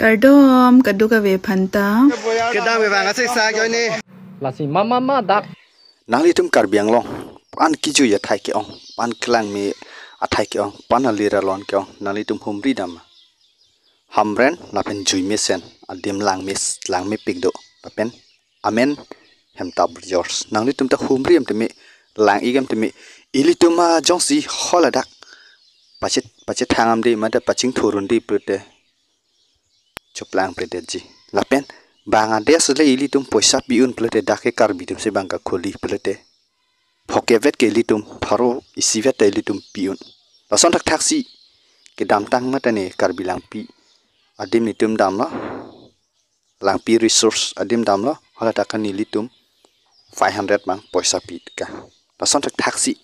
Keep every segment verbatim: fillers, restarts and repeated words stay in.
Kardom kadokave aphanta. Kedam bebang asek sa join ni. Lasi mama ma dak. Nanglitum Karbi Anglong pan kejui athai ke-ong, pan kelangme athai ke-ong, pan alir alon ke-ong, nanglitum humri dam. Hamren lapen jui mesen adim langme, langmepik do, lapen amen Hemtap Resorts. Nanglitum ta humri am teme, lang-ik am teme, ilitum ajongsi haladak pachet, pachethang am de, mate pachingthur un de pulote choplang predetji. Lapen bang ades le ilitum poisa pi un pulote dak ke Karbi atum si bang kakhuli pulote phongo vet ke ilitum, pharo isi vet ta ilitum pi un. Lason thakthaksi kedamtang mate ne Karbi Langpi adim itum damlo, Langpi Resorts adim damlo, haladak ke nelitum five hundred mang poisa pi ka. Lason thakthaksi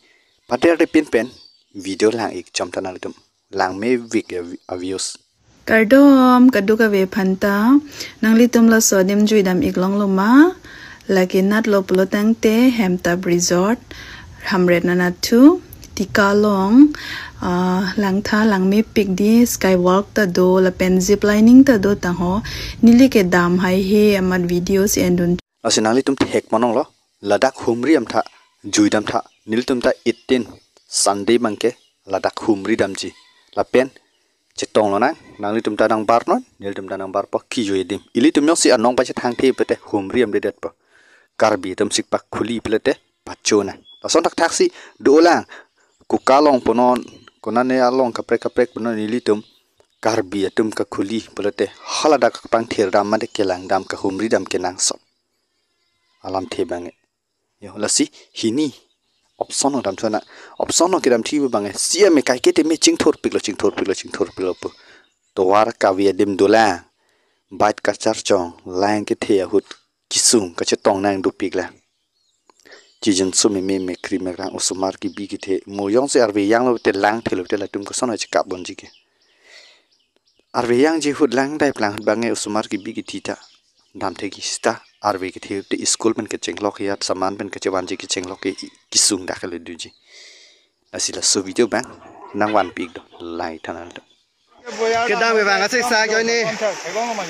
pader de pin pen video lang-ik chom ta nanglitum langmepik a views. Kardom kadokave aphanta, nanglitum laso adim jui dam-ik longlo ma? Lake natlo pulo tangte Hemtap Resort, Hamren anatthu, Tika along, ah, langtha langmepik di, skywalk ta do, lapen zip lining ta do tangho, neli kedam haihe amat video si endun. Lasi nanglitum thek pononglo, ladak humri am tha, jui dam tha, nelitum ta eighteen Sunday bangke ladak humri damji. Lapen chetong lonang, nanglitum ta nangbar non, nelitum ta nangbarpo, kejui adim. Ilitum jongsi anong pachethangthe pulote humri am dedetpo. Karbi atum si pakhuli pulote pacho nang. Lason thakthaksi dolang, kuka along punon, konane along kaprek kaprek punon ilitum Karbi atum kakhuli pulote haladak kapangthir dam mate kelang dam kahumri dam kenangsot. Alamthe bang e. Yo, lasi hini option no dam chona. Option no kedam thi bang e. Sia me kaike teme chingthurpiklo, chingthurpiklo, chingthurpiklo pu. Tovar kave adim dolang. Bike kacharchong, lang kethe ahut kesung kachetong nang dopik la. Chijun sum meme, mekri mekrang, osomar kebi kethe. Mo jongsi arve janglo te langthelo te latum koson chekap ponji ke. Arve jangji ahut lang dai plang ahut bang e osomar kebi kethe ta damthe ke sita arve kethe te school pen kechenglok ya, saman pen kechevanji kechenglok ke kesung dak le doji. Lasi laso video bang nangvanpik do, lang-ik tha nanglitum. Kedam bebang asek sa join ni.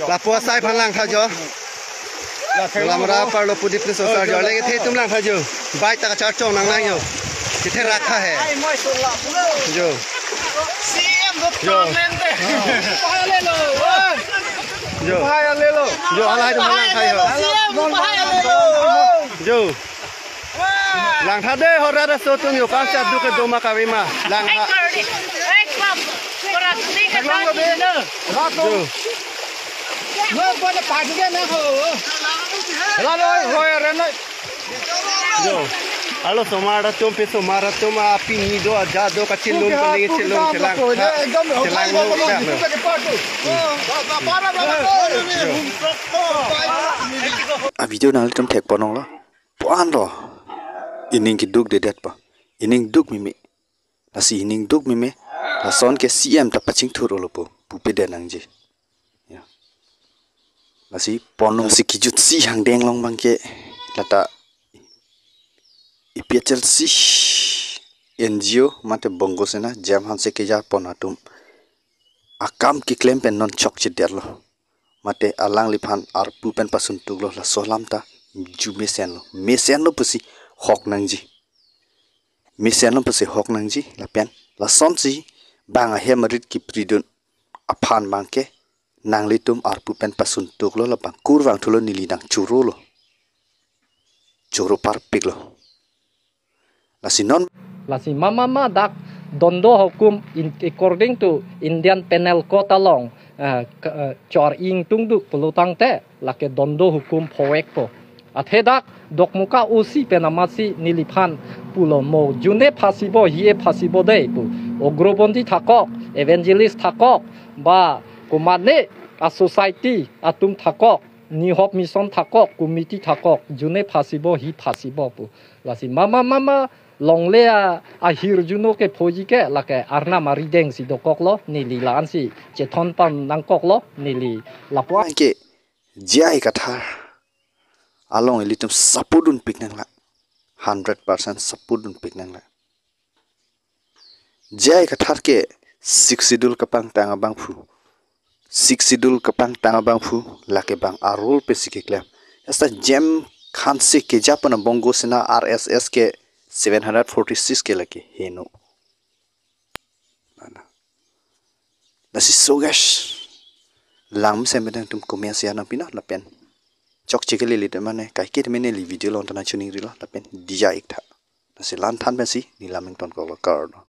Lapu asai aphan langtha jo. Lamra parlo pudip ni sosar jo. Lake the atum langtha jo. Bike ta kacharchong nang lang jo. Kethe rakha hai. Jo. Jo. Jo. Jo, halai atum langtha jo. Jo. Langtha de, hora da so tum jo, pangsa duk ke doma kave ma. Langtha. Jo. Hela noi, hoi, are noi. Jo. Alo osomar atum, pe osomar atum, apini do, aja do, kachelum, kaling chelum, chelang. Chelang lo, chelang lo. A video nanglitum thek pononglo. Puan lo. Ining keduk dedetpo. Ining duk meme. Lasi ining duk meme. Lason ke C M ta pachingthur olo po. Pupe de nangji. Ya. Lasi ponung si kejut si hangdeng long bangke. Lata A P H L C N G O mate Bongo Sena jam hanse kejar pon atum akam keklem pen non chokche derlo. Mate alangliphan arpu pen pasun tuklo, laso alam ta jui mesen lo. Mesen lo pusi hok nangji. Mesen lo pusi hok nangji lapen lasonsi bang ahem arit kipridun aphan bangke nanglitum arpu pen pasun tuklo, labang kurvangthulo, neli nangchorolo. Choro parpiklo. Lasi non. Lasi mama ma dak dondo hukum in, according to Indian Penal Code along, eh, ke, eh, chor ingtung duk pulo tangte lake dondo hukum phovekpo. Athe dak Dokmoka O C pen amatsi neliphan pulo, mo june phasibo, hie phasibo dei pu. Ugrobandi thakok, evangelist thakok, ba komatne a society atum thakok, New Hope Mission thakok, committee thakok, june phasibo, hi phasibo pu. Lasi mama mama longle a, ahirjuno ke phoji ke lake arnam arideng si dokoklo, neli la-ansi chethon pon nangkoklo, neli lapu-an ke J I Kathar along ilitum support dunpik nanglang. Hundred percent support dunpik nanglang. J I Kathar ke Sixth Schedule kapangtang abangphu Sixth Schedule kepangtang abangphu lake bang a-rule pensi keklem. Hasta James Hanse keja pen a Bongo Sena R S S ke seven hundred forty-six ke lake heno. Lasi so guys, lang mesen bendeng atum comment si anang pina lapen chokche ke lili de mane kaike de mane neli video along tana chuning rilo lapen dija iktha. Lasi la-an than pensi neli lameng tonkoklo, kardom.